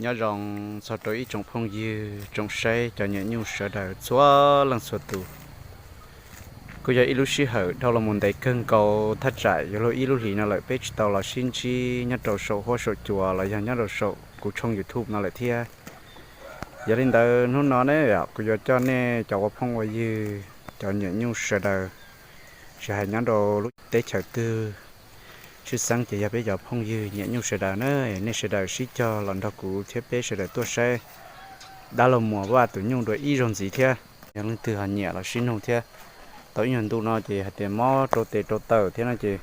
Nyob zoo txog rau ib tsoom phooj ywg tsoom saib cov nyuam nyuj sawv daws txhua leej txhua tus. Kuj yog ib lub sij hawm dhau los mus ntev kawg nkaus, thaj tsam yuav luag ib lub hlis no lawm peb tsis tau los sib ntsib nyob rau saum huab saum cua los yog nyob rau saum kuv tshooj YouTube no lawm thiab. Yog li ntawd hnub no ne, kuv yuav coj nej cov ua phooj ua ywg, cov nyuam nyuj sawv daws, tsis hais nyob rau lub teb chaws twg, tshwj xeeb ces yog peb cov phooj ywg nyuam nyuj sawv daws na, nej sawv daws sib cog los nrog kuv thiab peb sawv daws tuaj saib dab laug Muas Vaj tus nyuj dua ib zaug ntxiv thiab. Yog leej twg ho nyiam los sib nug thiab. Tau ib nyuag ntu no ces hais tias mob rau tes rau taw thiab no ces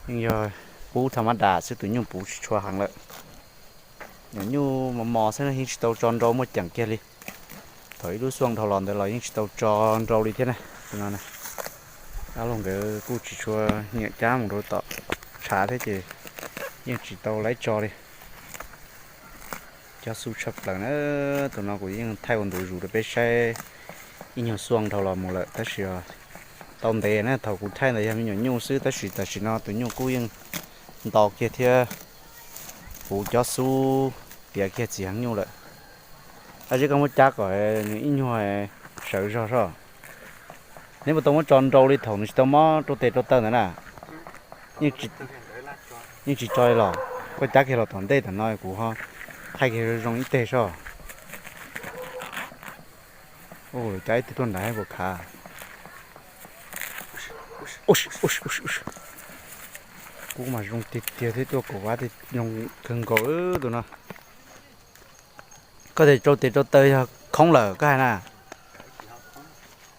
yeej yog pub tha mab das xwb, tus nyuj puv tsis tshua heev lawm. Nyuam nyuj mos mos xwb no yeej tsis tau tso nrau muaj ceem kiag li. Thaum ib lub xuaj dhau los ntawd los yeej tsis tau tso nrau li thiab na. Tus no dab laug nkawd kuj tsis tshua nyiam cab mus rau tom tshav thiab ces yeej tsis tau laib tso li. Cob xub tshaj plaws na. Tus no kuv yeej thaij ua ntu zus rau peb saib ib nyuag xuaj dhau los mus lawm tab sis tau ntev na, thaum kuv thaij ntawd yog me nyuam nyuj xwb tab sis tam sim no tus nyuj kuj yeej nto kiag thiab puv cob xub tiav kiag txiv heev nyuj lawm. Ab, zeb koj muab cab kom nws ib nyuag sawv zog soj. Neb puas tau muab tso nrau li thaum nws tsis tau mob rau tes rau taw ntawd na? Yeej tsis tso li los? Koj cab kiag los tom ntej tam no kuv ho thaij kiag zoo ib teg soj. Ua, cab ib teg tuaj nrad puas khav. Kub mas zoo tiag tiag thiab tuaj kaum vab zoo kawg nkaus tus no. Koj tias rau tes rau taw yog khoob lawm koj hais na?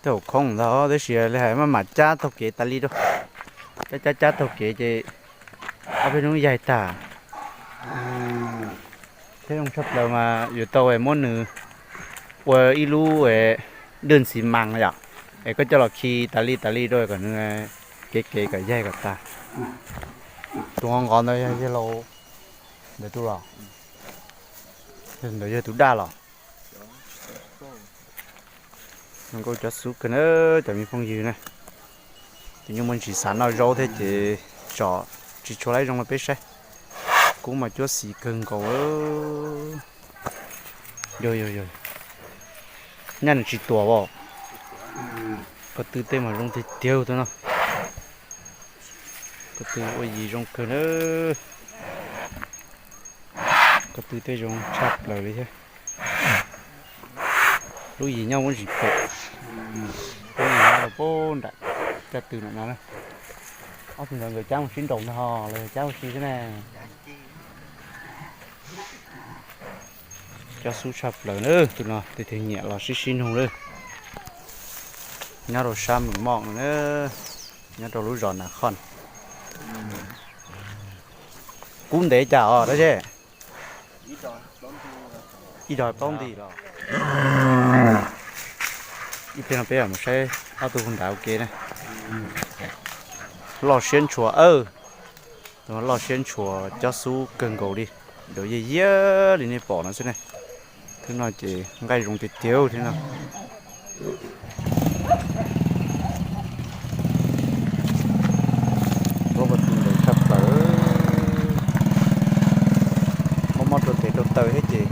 Tej zaum khoob ntag tab sis li hais maj mam cab taug kev tas li rau. Cab cab cab taug kev ces ob peb hnub yaig tag. Thiab zoo tshaj plaws mas yuav tau muab nws ua ib lub dwj xis mas yom, es koj coj los khi tas li tas li rau kom nws kev kev kom yaig kom tag. Tus nqov nqov ntawd yog yawg laus ntawd tus los? Ntawd yog tus daj los? Zoo nkauj cob xub kawg na cov me phooj ywg na. Tus nyuj muaj ntsis xav noj zaub thiab ces tsom tsis tshua laib zoo rau peb saib. Kub mas cuab xis kawg nkaus. Yog yog yog, nyaj nws tsis tuam as. Ko tw tej mas zoo tiag tiag tus no. Ko tw ua yim zoo kawg na. Ko tw tej zoo tshaj plaws li thiab. Lub yim nyob muab ntsis pem, lub yim nyob rau pem nram caj tw nram no na. Ob tug ntawd nkawd cab mus sib nraus ntag ho los yog cab ua si xwb na. Cob xub tshaj plaws na, tus no tus twg nyiam los sib sib nug lawm. Nyob rau sab Mees Moj no na, nyob rau lub zos Nas Khoj. Kub ntev cas os dab zeb? Ib dag plaub nti los? Ib pliag no peb mus saib ob tug hu nrad ua ke na. Loj siab ntshua, loj siab ntshua cob xub kawg nkaus li, dua yiab yiab li nej pom no xwb ne. Twb no ces nqaij zoo tiag tiag thiab no. Lub ko tw ntawd tshaj plaws. Mob mob rau tes rau taw thiab ces,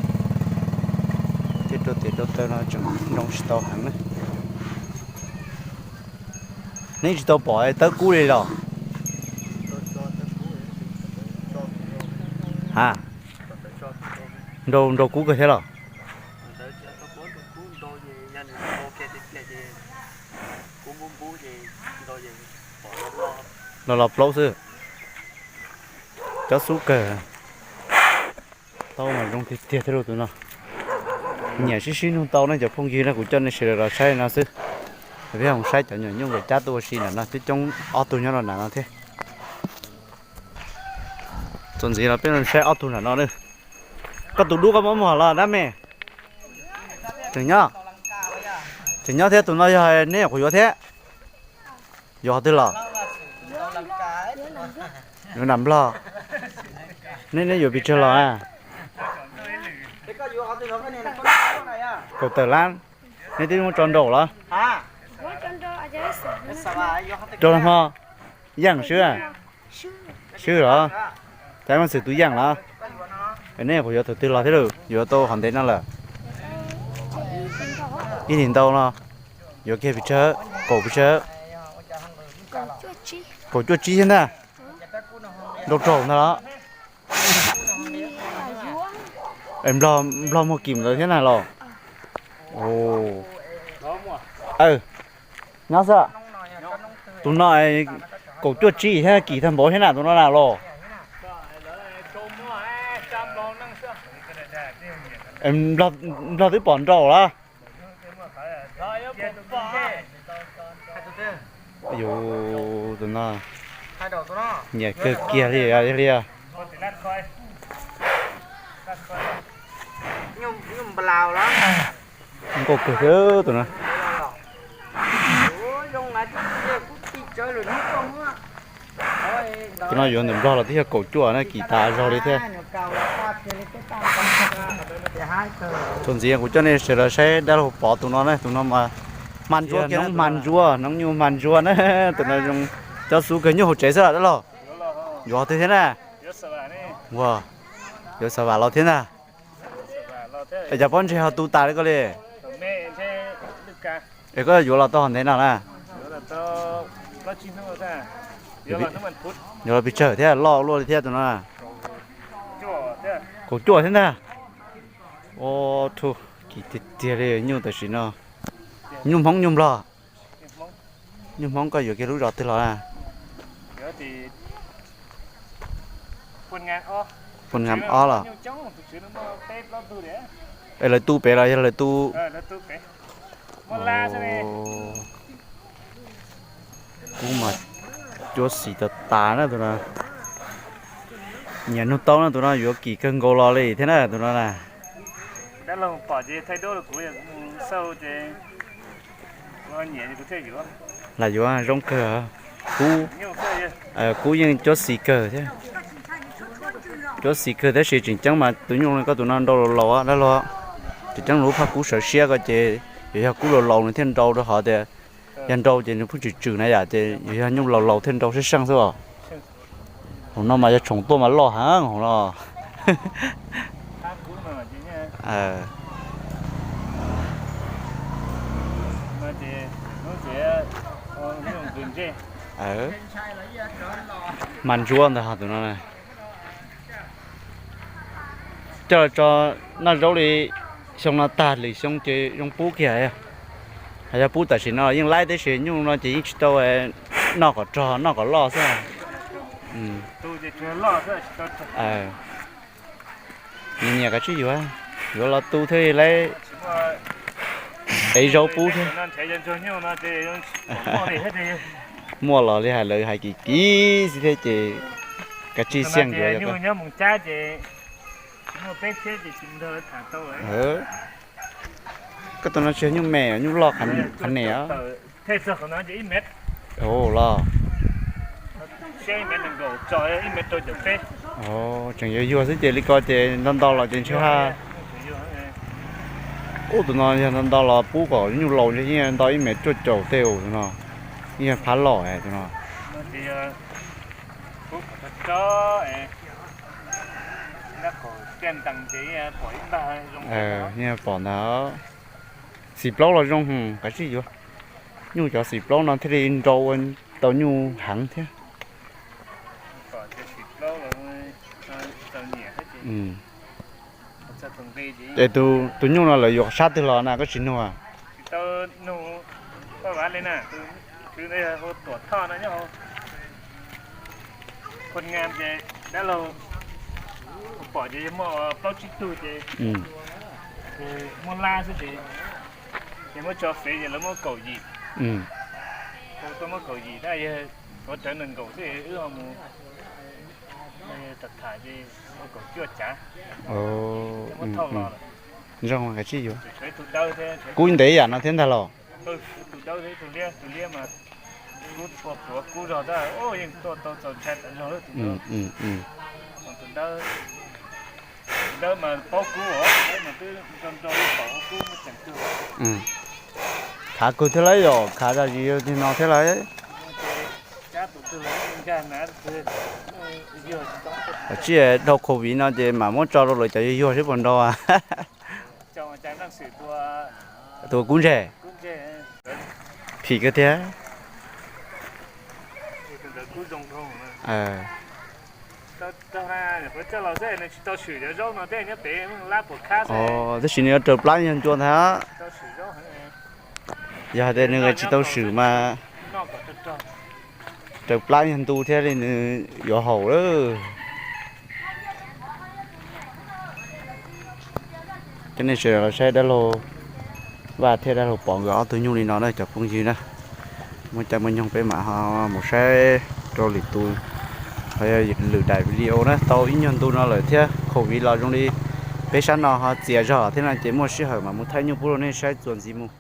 thiab rau tes rau taw no tseem nroo tsis tau heev na. Neb tsis tau pom tawb kub li los? Ha, nrau nrau kub kawg thiab los? Los los plaub xwb. Cob xub kawg. Tau mas zoo tiag tiag thiab lauj tus no. Nyiam sib sib nug tau ne cov phooj ywg na, kuv coj nej sawv daws los saib no xwb. Peb mus saib cov nyuam nyuj nkawd cab tuaj ua si nram no twb coob ob tug nyob rau nram no thiab. Txuas ntxiv los peb saib ob tug nram no na. Koj tus dub koj muab muag los dab me? Tseem nyob, tseem nyob thiab. Tus no yog neb nyuam qhuav yuav thiab? Yuav qhov twg los? Yuav nram Nplog. Neb, neb yuav pes tsawg los na? Kaum tawm lab. Neb twb muab tso nraum los? Rau hmo. Yeej swb, swb los? Cas muaj xwm tus yeej los? Nej puas yuav thaum twg los thiab lawm? Yuav tau hov ntev no lawm? Ib hlis ntau no. Yuav kiag pes tsawg? Kaum pes tsawg? Kaum cuaj tsib thiab ntag. Ntau raug ntag los. Nplog muag kim ntawd thiab na los? Nyob xwb. Tus no kaum cuaj tsib thiab kim tag npaum thiab na tus no na los? Nplog twb pom nraum los? Yus tus no nyiam kawg kiag li li. Nkauj kawg thiab tus no. Tus no yuav ntawm nplog los twb yog kaum cuaj na, kim tas zog li thiab. Txuas ntxiv kuv coj nej sawv daws saib dab laug Pov tus no na, tus no mas hma ntsuab kiag, hma ntsuab, noob nyuj hma ntsuab na. Tus no zoo cov xub kawg, nyuj hauv tsev xwb los dab laug? Yuav twg thiab na? Ua, yuav xa vam los thiab ntag. Es cov pob ntseg ho tu tas li ko li. Es koj yuav los tau hov ntev no na? Yuav los pes tsawg thiab, loj luaj li thiab tus no? Kaum cuaj thiab ntag. Ua, kim tiag tiag li nyuj tam sim no. Nyuj Hmoob nyuj Nplog? Nyuj Hmoob. Koj yuav kiag lub zos twg los na? Pua Ngam Ob los? Es lawv tu pem los yog lawv tu? Kub mas cuab xim tas tas na tus no. Nyiam nug tau na, tus no yuav kim kawg nkaus los li thiab na tus no na. Lam yuav zoo kawg. Kub, kub yeej cuab xim kawg thiab. Cuab xim kawg tab sis tseem ceeb mas tus nyuj koj tus no nrau laus laus dab laug. Tseem ceeb lub phaj kub sawv siab ko ces yuav yog kub laus laus nws thiaj nrau rau qhov tias yog nrau ces nws pheej tswm tswm na yom, ces yuav yog nyuj laus laus thiaj nrau sab seej xwb os. Hauv no mas yog tshoom tuaj mas loj heev hauv no. Hma ntsuab ntag tus no. Coj los tso noj zaub li xyoo no tag lwm xyoo ces zoo pub kiag. Hos yog pub tam sim no yeej laib tab sis nyuj no ces yeej tsis tau noj kom rog noj kom loj xwb. Nyiam nyiam kav tsij yuav, yuav los tu thiaj li laib ev zaub pub thiab. Muaj los li hais lawv hais kim kim xwb thiab ces kav tsij xiaj yuav. Koj tus no tsis yog nyuj me, nyuj loj qhov niam. Los tseem yuav yuag xwb ces li ko ces nto nto los ces ntshe ha. Ub, tus no yog nto nto los pub kom nyuj laus ntshe yeej nto ib mev cuaj caum tej tus no, yeej phab loj tus no. Yeej pom ntag. Xim plaub los zoo, kav tsij yuav. Nyuj cov xim plaub no thiaj li nrau tau nyuj heev thiab. Es tus nyuj no lawv yuav sab twg los na koj tsis nug? Pom ces yog muaj plaub tsib tug ces muab lab xwb ces ces muab tso fev ces lawv muab kaum yim. Tuaj muab kaum yim tab yog tuav rawv nees nkaum xwb wb ho mus tham tham ces muab kaum cuaj cav. Muab thauj los lawm. Zoo, kav tsij yuav. Kub ntev yam no thiab ntag los? Tus dawb thiab tus liab, tus liab mas kub tua pluav kub zog tab yeej tuaj tau txaus ntshai tas zog lawm tus dawb. Tus dawb mas paub kub os, dawb mas twb nrau nrau ib paum kub muaj ceem twg. Khav kawg thiab lauj, yog khav zam zis tiag no thiab lauj. Tsis dhau covid no ces mam muab tso rau lawv cov yuag yuag seb puas nrau. Tus kub ntseg phim kawg thiab. Tab sis nws yuav raws plab yog ncua ntag. Yog hais tias nws tsis tau swm mas raws plab yog ntu thiaj li nws yuav haum lawm. Cov nej sawv daws los saib dab laug Vaj thiab dab laug Pov nkawd ob tug nyuj li no na cov phooj ywg na. Muaj caij muaj nyoog peb mam ho mus saib rau lwm tus, ho yog lwm daim video na. Tau ib nyuag ntu no lawm thiab, covid los zoo li peb sab no ho txias zog thiab no ces muaj sij hawm mam mus thaij nyuj pub rau nej saib txuas ntxiv mus.